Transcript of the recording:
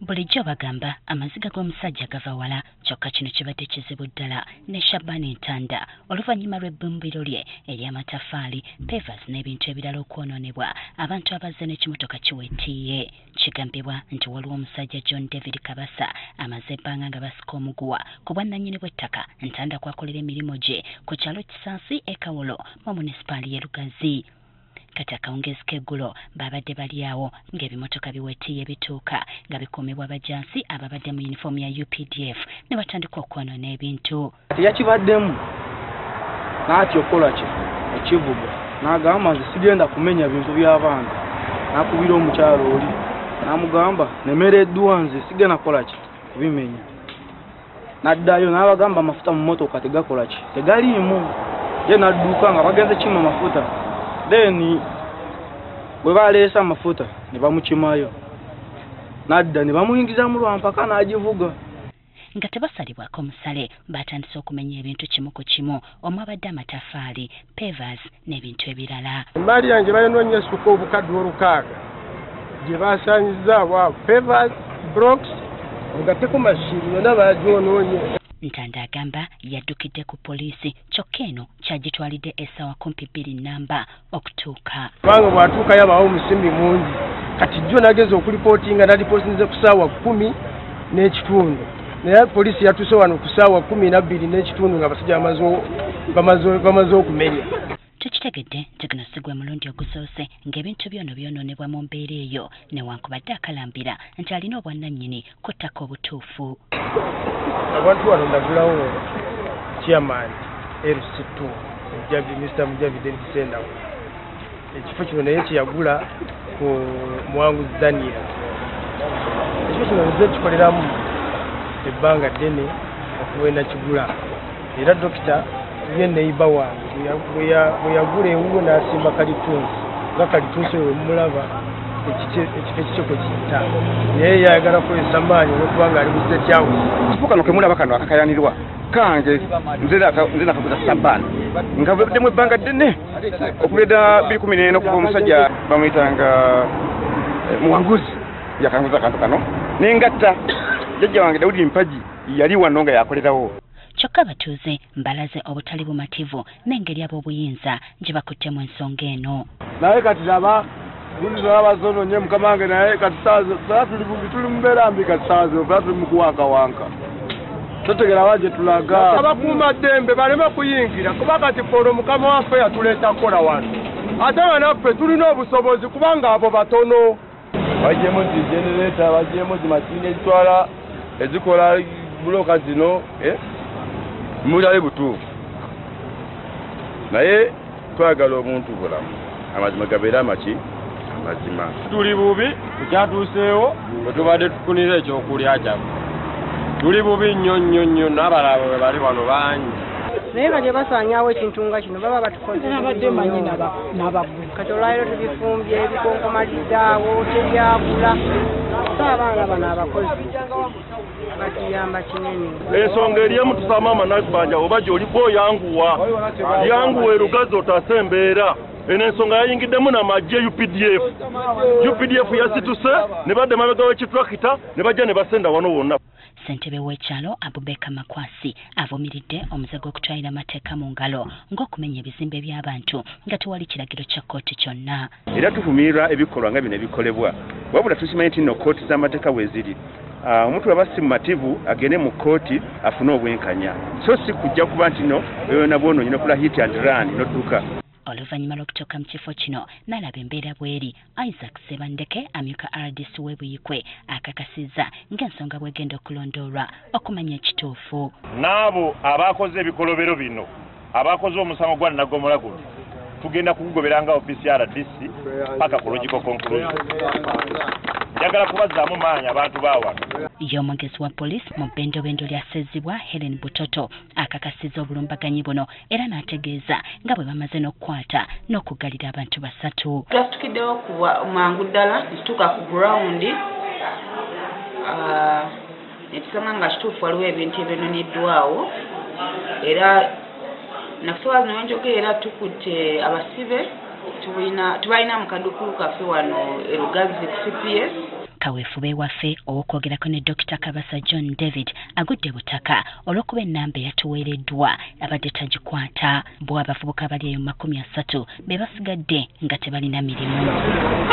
Bulijjo bagamba amaziga g'omusajja gava wala, kyokka kino kibadde kizibu ddala ne Shaban Ntanda oluvannyuma lw'ebbumbiro lye ery'amataffaali, pavers n'ebintu ebirala okwonoonebwa abantu abazze n'ekimotoka kiwetiiye. Kigambibwa nti waliwo omusajja John David Kabasa amaze ebbanga nga basika omuguwa ku bwannannyini bw'ettaka Ntanda kw'akolera emirimu gye ku kyalo Kisansi e Kawolo mu munisipaali y'e Lugazi. Kati akawungeezi k'eggulo babadde bali awo ng'ebimotoka biwetiiye bituuka nga bikuumibwa abajaasi ababadde mu yunifoomu ya UPDF ne batandika okwonoona ebintu. Yakibaddemu n'atya okukola ki ekivuga, n'agamba nze sigenda kumenya bintu by'abantu, n'akubira omukyalo oli n'amugamba nemereddwa nze sigenda kukola ki kubimenya. N'addayo n'abagamba amafuta mu mmotoka tegakola ki tegaliimu, ye n'adduka nga bagenze kima amafuta. Then bwe baleese amafuta ne bamukimayo, n'adda ne bamuyingiza mu lwampaka n'agivuga. Nga tebasalibwako musale, batandise okumenya ebintu kimu ku kimu omwabadde amataffaali, pavers n'ebintu ebirala. Emmaali yange balina essuka obukadde olukaaga gye basaanyizaawo awo, pavers, blocks, ogatteko mashini yonna baagyonoonye. Ntanda agamba yaddukidde ku poliisi, kyokka eno kyagitwalidde essaawa kumpi 2 okutuuka. Kubanga bw'atuukayo abawo omusimbi mungi, kati jjo nageza okulipootinga nalipootinze ku ssaawa 10:15, naye poliisi yatuuse wano ku ssaawa 12:15 nga abasajja bamaze okumenya. Tukitegedde nti guno si gwe mulundi ogusoose ng'ebintu byono byonoonebwa mu mbeera eyo, newankubadde akalambira nti alina obwannannyini ku ttaka obutuufu. Abantu wano ndagulawo chairman LC2 Mr. Mujabi David Sendawo. Ekifo kino naye kyeyagula ku Muwanguzi Daniel. Ekifo kino nze kikoleramu ebbanga ddene okuva nakigula, era dokita ye neighbor wange bwe yagula ewuwe n'asimba kalitunsi, nga kalitunsi oyo mulaba ekifo ekikyo kwe kiyita, naye yayagala kukozesa maanyi olw'okuba ng'ali mu state house. Ekifo kano ke mulaba kano akakayanirwa kange nze nakaguza Shaban nga buddemu ebbanga ddene okuva 2014 okuva omusajja bamuyitanga Muwanguzi yakanguza akantu kano nengatta jjajja wange Daudi Mpagi yali wano nga yakolerawo. Kyokka abatuuze mbalaze obutali bumativu n'engeri ab'obuyinza gye bakuttemu ensonga eno. Naye kati laba gundi zonna bazonoonye mukama wange, naye kati saa tuli bubi, tuli mu mbeera mbi kati saa zino tuli mu kuwankawanka, totegera wa gye tulaga. Abakuumaddembe baleme kuyingira kuba kati ffe mukama waffe yatuleeta kukola wano, ate nga naffe tulina obusobozi kubanga abo batono. Bagyemu zi genereta, bagyemu zi mashini ezitwala ezikola buloka zino mutali butuufu, naye twagala obuntu bulamu, amazima gabeere amaki amazima. Tuli bubi kukyatuuseewo bwe tubadde tufunira ekyokulya kyaffe, tuli bubi nnyo nnyo nnyo n'abalala bwe bali wano bangi. Naye nga tebasaanyaawo ekintu nga kino baba batukoze. Nabadde manyi n'abagula. Kati olwaleero tubifumbye ebikonkomalidde tebyagula, so abaana bano abakozi batuyamba kinene. Ensonga eri emu, tusaba maama Nabbanja oba gy'oli bw'oyanguwa yanguwa erugazi otaase embeera. Eno ensonga yayingiddemu n'amagye UPDF. UPDF yasituse ne badda emabega w'ekitulakita ne bajja ne basenda wano wonna. Ssentebe w'ekyalo Abubeka Makwasi avumiridde omuze gw'okutwalira amateeka mu ngalo ng'okumenya ebizimbe by'abantu nga tewali kiragiro kya kkooti kyonna. Era tuvumirira ebikolwa nga bino ebikolebwa, wabula tukimanyi nti nno kkooti z'amateeka we ziri. Omuntu aba si mumativu agende mu kkooti afune obwenkanya, so si kujja kuba nti nno byonna bwonoonye n'okola hit and run n'odduka. Oluvannyuma lw'okutuuka mu kifo kino n'alaba embeera bw'eri, Isaac Sebandeke amyuka RDC w'e Buikwe akakasizza ng'ensonga bw'egenda okulondoolwa okumanya ekituufu. N'abo abakoze ebikolobero bino, abakoze omusango gwa Naggomola guno, tugenda kugugobera nga ofiisi ya RDC paka ku logical conclusion. Njagala kubazzaamu maanyi abantu ba wano. Ye omwogezi wa poliisi mu bbendobendo lya Ssezibwa Helen Butoto akakasizza obulumbaganyi buno era n'ategeeza nga bwe bamaze n'okukwata n'okuggalira abantu 3. Twasitukiddewo kuwa mangu ddala ne tutuuka ku ground ne tusanga nga kituufu waliwo ebintu ebyononeddwawo, era nakusobola zino wenjogera era tukutte abasibe tubalina mu kaduukulu kaffe wano e Lugazi ku CPS. Kaweefube waffe ow'okwogerako ne Dr. Kabasa John David agudde butaka olw'okuba ennamba eyatuweereddwa abadde tagikwata. Bo abavubuka abali eyo 30 be basigadde nga tebalina mirimu.